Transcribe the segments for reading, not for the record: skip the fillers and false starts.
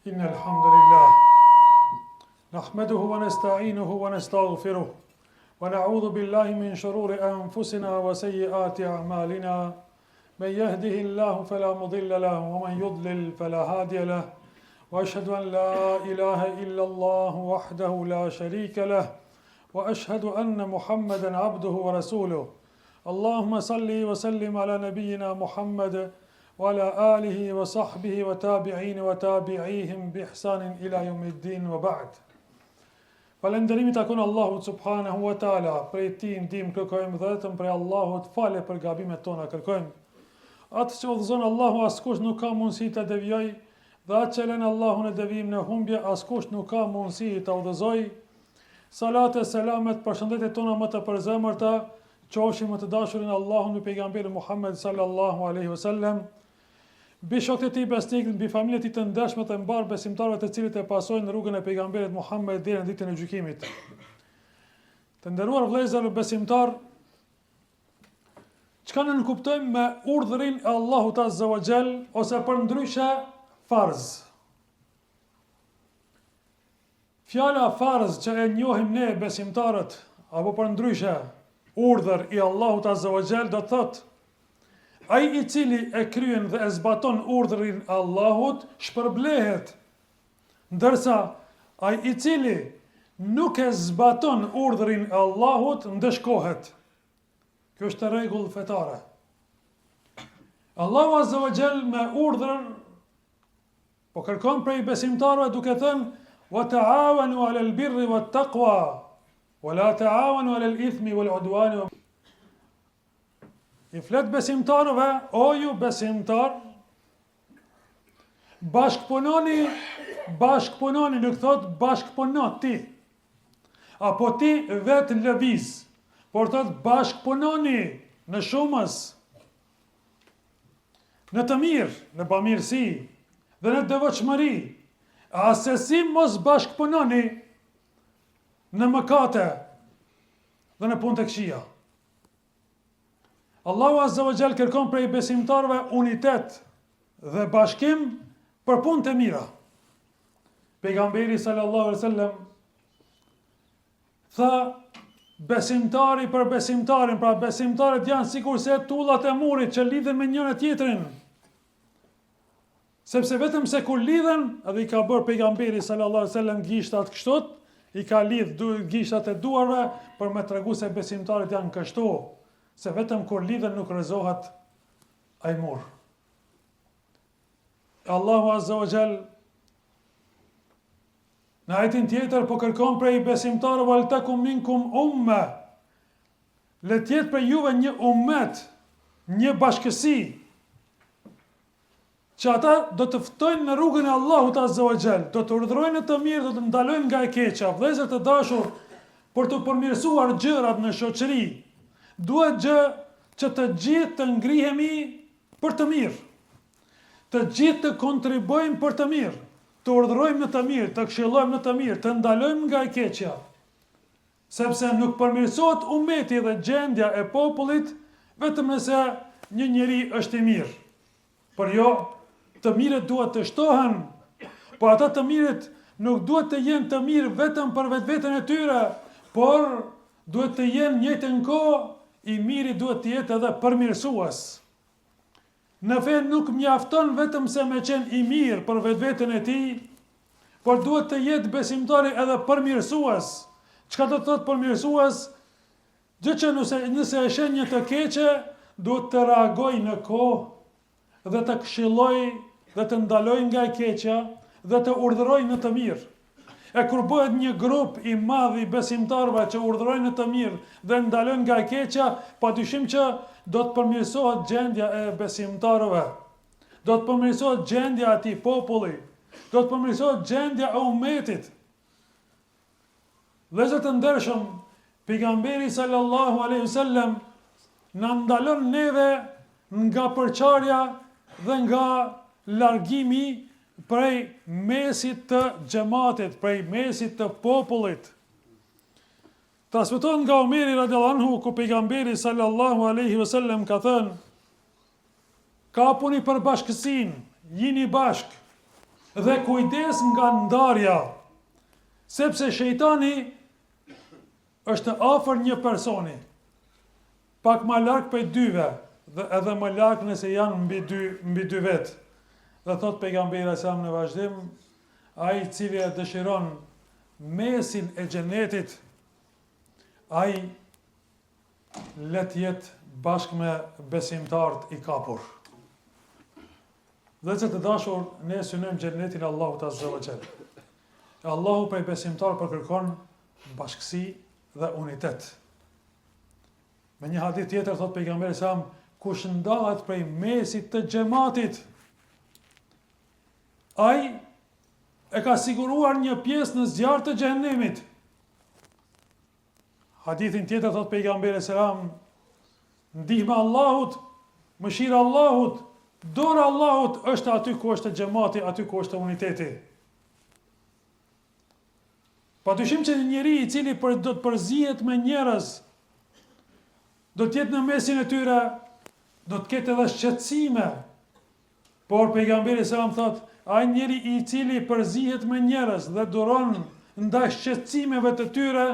إن الحمد لله نحمده ونستعينه ونستغفره ونعوذ بالله من شرور أنفسنا وسيئات أعمالنا من يهده الله فلا مضل له ومن يضلل فلا هادي له وأشهد أن لا إله إلا الله وحده لا شريك له وأشهد أن محمدا عبده ورسوله اللهم صل وسلم على نبينا محمد وعلى آله وصحبه وتابعين وتابعيهم بإحسان إلى يوم الدين وبعد Falënderimi takon Allahut subhanahu wa taala, prej tij ndihmë kërkojmë dhe vetëm prej Allahut falje për gabimet tona kërkojmë. Atë që udhëzon Allahu askush nuk ka mundësi ta devijojë dhe atë që lën Allahu në devijim në humbje askush nuk ka mundësi ta udhëzojë. Salate, selamet, përshëndetjet tona më të përzemërta, qofshin mbi të dashurin e Allahut mbi pejgamberin Muhammed sallallahu alaihi wasallam, mbi shokët e tij besnikë, mbi familjen e tij të ndershme dhe mbarë besimtarëve të cilët e pasojnë rrugën e pejgamberit Muhammed deri në ditën e gjykimit. Të nderuar vëllezër besimtarë, çka nënkuptojmë me urdhrin e Allahut Azza wa Jall ose përndryshe farz? Fjala farz që e njohim ne besimtarët, apo përndryshe, urdhër i Allahut Azza wa Jall do të thotë, ai i cili e kryen dhe e zbaton urdhrin e Allahut shpërblehet, ndërsa ai i cili nuk e zbaton urdhrin e Allahut ndëshkohet. Kjo është rregull fetare. Allahu Azza wa Jall me urdhër Po kërkon prej besimtarëve duke thënë wa ta'awanu 'ala al-birri wat-taqwa wa la ta'awanu 'ala al-ithmi wal-'udwan. I flet besimtarëve, o ju besimtar, bashkëpunoni, bashkëpunoni, nuk thot bashkëpuno ti. Apo ti vetë lëviz, por thot bashkëpunoni në shumës. Në të mirë, në bamirësi dhe në devotshmëri, e assesi mos bashkëpunoni në mëkate dhe në punë të këqija. Allahu Azza wa Jall kërkon prej besimtarëve unitet dhe bashkim për punë të mira. Pejgamberi sallallahu alaihi wasallam Tha, besimtari për besimtarin, pra besimtarët janë sikurse tullat e murit që lidhen me njëra tjetrën. Sepse vetëm se kur lidhen, edhe i ka bërë pejgamberi sallallahu alaihi wasallam gishtat kështu, i ka lidh gishtat e duarve për me tregu se besimtarët janë kështu, se vetëm kur lidhen nuk rrëzohet ai mur. Allahu azza wa jall Në ajetin tjetër po kërkon prej besimtarëve wal takum minkum umme. Le të jetë prej juve një ummet, një bashkësi që ata do të ftojnë në rrugën e Allahut Azza wa Jall, do të urdhërojnë në të mirë, do të ndalojnë nga e keqja. Vëllezër të dashur, për të përmirësuar gjërat në shoqëri, duhet gjë që të gjithë të ngrihemi për të mirë. Të gjithë të kontribuojmë për të mirë, të urdhërojmë në të mirë, të këshillojmë në të mirë, të ndalojmë nga e keqja. Sepse nuk përmirësohet umeti dhe gjendja e popullit vetëm nëse një njeri është i mirë. Por jo, të mirët duhet të shtohen, por ata të mirët nuk duhet të jenë të mirë vetëm për vetveten e tyre, por duhet të jenë njëjtën kohë i miri duhet të jetë edhe përmirësues. Në fe nuk mjafton vetëm se me qenë i mirë për vetveten e tij, por duhet të jetë besimtari edhe përmirësues. Çka do të thotë përmirësues? Gjë që nëse, nëse e sheh një të keqe, duhet të reagojë në kohë dhe të këshillojë dhe të ndalojë nga e keqja dhe të urdhërojë në të mirë. E kur bëhet një grup i madh i besimtarëve që urdhërojnë në të mirë dhe ndalojnë nga e keqja, padyshim që do të përmirësohet gjendja e besimtarëve. Do të përmirësohet gjendja e atij populli. Do të përmirësohet gjendja e umetit. Vëllezër të ndershëm, pejgamberi sallallahu alaihi wasallam na ndalon neve nga përçarja dhe nga largimi prej mesit të xhematit, prej mesit të popullit. Transmetohet nga Omeri radiallahu anhu ku pejgamberi sallallahu alaihi wasallam ka thënë Kapuni për bashkësinë, jini bashkë. Dhe kujdes nga ndarja, sepse shejtani është afër një personi, pak ma larg prej dyve dhe edhe më larg nëse janë mbi dy, mbi dy vetë. Dhe thotë pejgamberi alejhi selam në vazhdim, ai i cili e dëshiron mesin e xhenetit, ai le të jetë bashkë me besimtarët i kapur. Vëllezër të dashur, ne synojmë xhenetin e Allahut Azza wa Jall. E Allahu prej besimtarëve po kërkon bashkësi dhe unitet. Me një hadith tjetër thot pejgamberi alejhi selam, kush ndahet prej mesit të xhematit, ai e ka siguruar një pjesë në zjarr të xhehenemit. Hadithin tjetër thot pejgamberi alejhi selam, ndihma e Allahut, mëshira e Allahut, dora e Allahut është aty ku është xhemati, aty ku është uniteti. Pa dyshim që një njeri i cili për, do të përzihet me njerëz, do të jetë në mesin e tyre, do të ketë edhe shqetësime, Por pejgamberi alejhi selam thotë, ai njeri i cili përzihet me njerëz dhe duron ndaj shqetësimeve të tyre,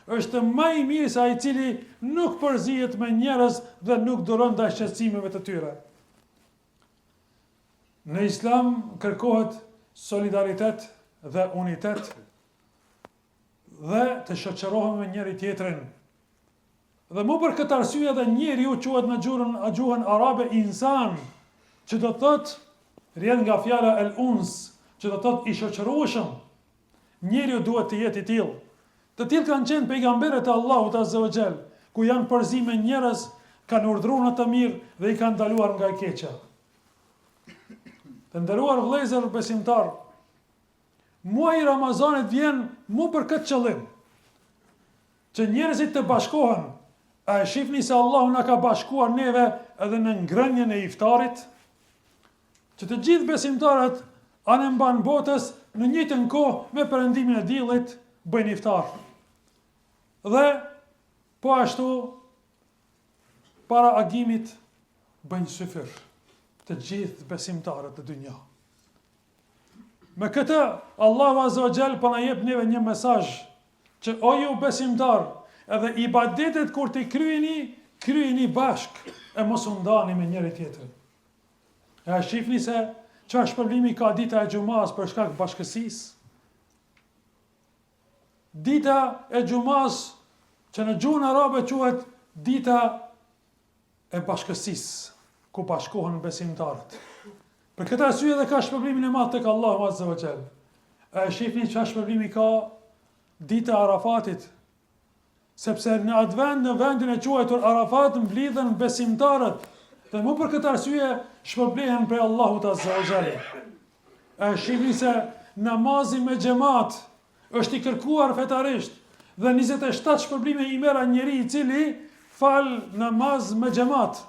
është më i mirë se ai i cili nuk përzihet me njerëz dhe nuk duron ndaj shqetësimeve të tyre. Në Islam kërkohet solidaritet dhe unitet dhe të shoqërohemi me njëri tjetrin. Dhe mu për këtë arsye edhe njeriu quhet në gjuhën, gjuhën arabe insan, që do të thotë rrjedh nga fjala el uns, që do të thotë i shoqërueshëm. Njeriu duhet të jetë i tillë. Të tillë kanë qenë pejgamberët e Allahut Azza wa Jall, ku janë përzi me njerëz, kanë urdhëruar në të mirë dhe i kanë ndaluar nga e keqja. Të nderuar vëllezër besimtarë, muaji i Ramazanit vjen mu për këtë qëllim. Që njerëzit të bashkohen, a e shihni se Allahu na ka bashkuar neve edhe në ngrënien e iftarit? Që të gjithë besimtarët anembanë botës në njëjtën kohë me perëndimin e diellit bëjnë iftar. Dhe po ashtu para agimit bëjnë syfyr të gjithë besimtarët në dynja. Me këtë, Allahu Azza wa Jall po na jep neve një mesazh që o ju besimtarë, edhe ibadetet kur t'i kryeni, kryeni bashkë e mos u ndani me njëri tjetrin. E a shihni se çfarë shpërblimi ka dita e xhumasë për shkak bashkësisë? Dita e xhumasë që në gjuhën arabe quhet dita e bashkësisë, ku bashkohen besimtarët. Për këtë arsye edhe ka shpërblimin e madh tek Allahu Azza wa Jall. A e shihni çfarë shpërblimi ka dita e Arafatit? Sepse në atë vend, në vendin e quajtur Arafat, mblidhen besimtarët dhe mu për këtë arsye shpërblehen prej Allahut Azza wa Jall. A e shihni se namazi me xhemat Është i kërkuar fetarisht dhe 27 shpërblime i merr ai njeri i cili fal namaz me xhemat,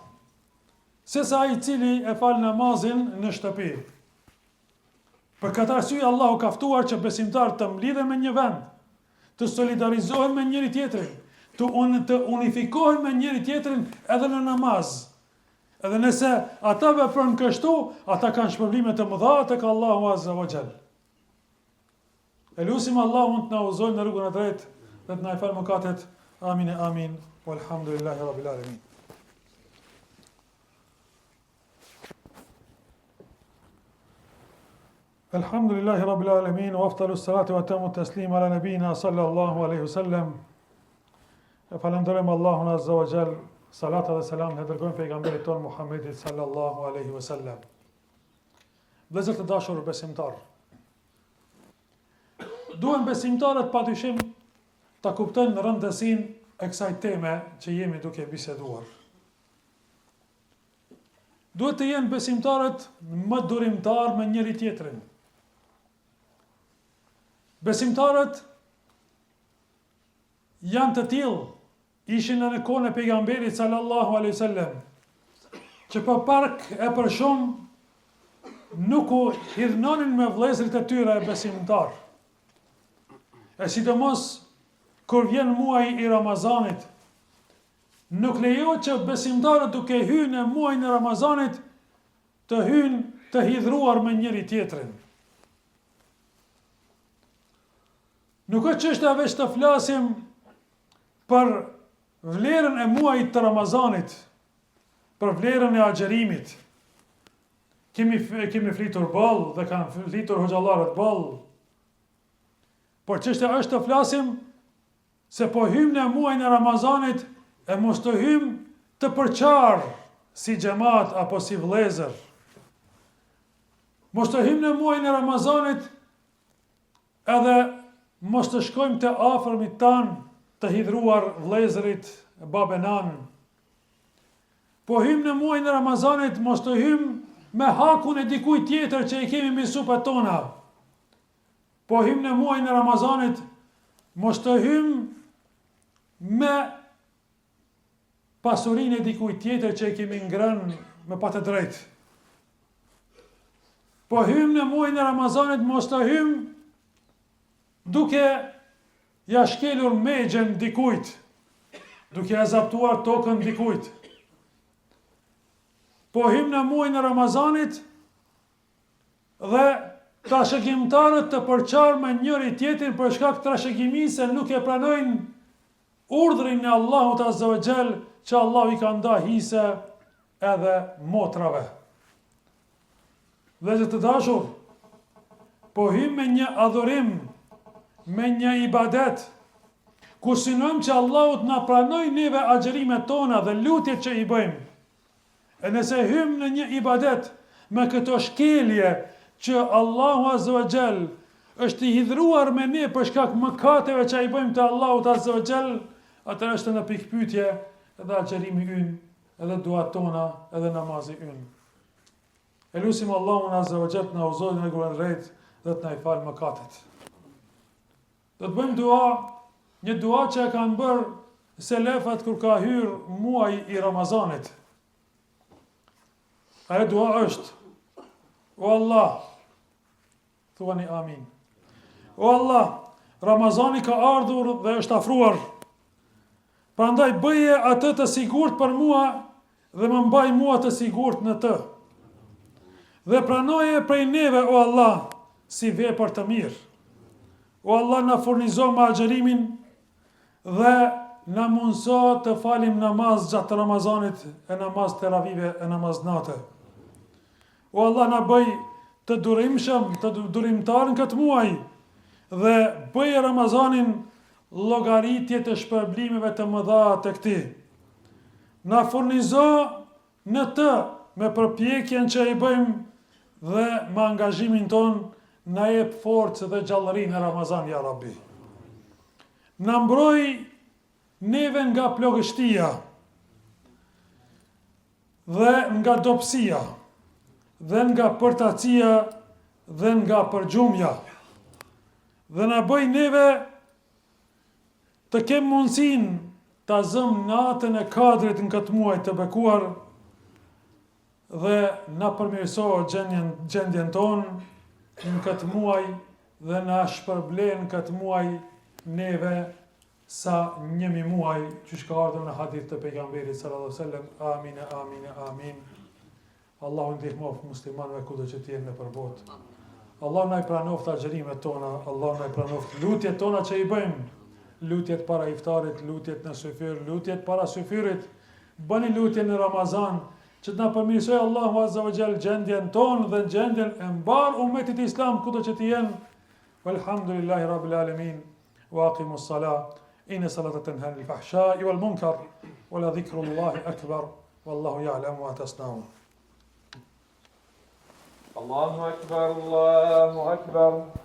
sesa ai i cili e fal namazin në shtëpi. Për këtë arsye Allahu ka ftuar që besimtarët të mblidhen në një vend, të solidarizohen me njëri tjetrin, të un, të unifikohen me njëri tjetrin edhe në namaz. Edhe nëse ata veprojnë kështu, ata kanë shpërblime të mëdha tek Allahu Azza wa Jall. E lusim Allahun të na udhëzojë në rrugën e drejtë dhe të na i falë mëkatet. Amin e amin. Walhamdulillahi rabbil alamin. Elhamdulillahi rabbil alamin wa afdalu salatu wa tamu taslim ala nabina sallallahu alaihi wasallam. E falënderojmë Allahun azza wa jall, salata dhe selam e dërgojmë pejgamberit tonë Muhammedit sallallahu alaihi wasallam. Vëllezër të dashur besimtarë, Duhen besimtarët pa dyshim ta kuptojnë rëndësinë e kësaj teme që jemi duke biseduar. Duhet të jenë besimtarët më durimtarë me njëri tjetrin. Besimtarët janë të tillë Ishin në kohën e pejgamberit sallallahu alaihi wasallam, që për pak e për shumë nuk u hidhnonin me vëllezërit e tyre besimtarë. E sidomos kur vjen muaji i Ramazanit, nuk lejohet që besimtarët duke hyrë në muajin e Ramazanit të hyjnë të hidhruar me njëri tjetrin. Nuk është çështja veç të flasim për vlerën e muajit të Ramazanit, për vlerën e agjërimit. Kemi kemi flitur boll dhe kanë flitur hoxhallarët boll. Por çështja është të flasim se po hyjmë në muajin e Ramazanit e mos të hyjmë të përçarë si xhemat apo si vëllezër. Mos të hyjmë në muajin e Ramazanit edhe mos të shkojmë te të afërmit tanë të hidhruar vëllezërit, babë e nanë. Po hyjmë në muajin e Ramazanit, mos të hyjmë me hakun e dikujt tjetër që e kemi mbi supet tona. Po hyjmë në muajin e Ramazanit, mos të hyjmë me pasurinë e dikujt tjetër që e kemi ngrënë me pa të drejtë. Po hyjmë në muajin e Ramazanit, mos të hyjmë duke ja shkelur mexhën dikujt, duke ja zaptuar tokën dikujt. Po hyjmë në muajin e Ramazanit dhe trashëgimtarët të përçarë me njëri tjetrin për shkak trashëgimisë se nuk e pranojnë Urdhrin e Allahut azza wa xhel që Allahu i ka nda hise edhe motrave. Vëllezër të dashur, po hyjmë me një adhurim, me një ibadet, ku synojmë që Allahu të na pranojë neve agjërimet tona dhe lutjet që i bëjmë. E nëse hyjmë në një ibadet me këto shkelje që Allahu Azza wa Jall është i hidhruar me ne për shkak mëkateve që i bëjmë te Allahut Azza wa Jall, atëherë është në pikëpyetje edhe agjërimi ynë, edhe duat tona, edhe namazi ynë. E lusim Allahun Azza wa Jall të na udhëzojë në rrugën e drejtë dhe të na i falë mëkatet. Do të bëjmë dua, një dua që e kanë bërë selefët kur ka hyrë muaji i Ramazanit. Ajo dua është, o Allah, thuani amin. O Allah, Ramazani ka ardhur dhe është afruar. Prandaj bëje atë të sigurt për mua dhe më mbaj mua të sigurt në të. Dhe pranoje prej neve, o Allah, si vepër të mirë. O Allah, na furnizo me agjërimin dhe na mundëso të falim namaz gjatë Ramazanit e namaz teravive e namaz nate. O Allah, na bëj të durimshëm, të durimtar në këtë muaj dhe bëje Ramazanin llogaritje të shpërblimeve të mëdha tek ti. Na furnizo në të me përpjekjen që i bëjmë dhe me angazhimin tonë, na jep forcë dhe gjallëri në Ramazan, ja Rabbi. Na mbroj neve nga plogështia dhe nga dobësia dhe nga përtacia dhe nga përgjumja dhe na bëj neve Të kem mundësinë ta zëmë natën e Kadrit në këtë muaj të bekuar dhe na përmirëso gjendjen, gjendjen tonë në këtë muaj dhe na shpërble në këtë muaj neve sa njëmi muaj qysh ka ardhur në hadith të pejgamberit sallallahu alaihi wasallam amin amin amin Allahu ndihmoftë muslimanëve kudo që të jenë nëpër botë. Allahu na i pranoftë agjërimet tona, Allahu na i pranoftë lutjet tona që i bëjmë, lutjet para iftarit, lutjet në syfyr, lutjet para syfyrit. Bëni lutje në Ramazan që të na përmirësojë Allahu Azza wa Jall gjendjen tonë dhe gjendjen e mbarë umetit islam kudo që të jenë. Walhamdulillahi rabbil alamin. Wa aqimus sala. Inna salata tanha anil fahsha'i wal munkar. Wa la dhikrullahi akbar. Wallahu ya'lamu ma tasnaun. Allahu akbar, Allahu akbar.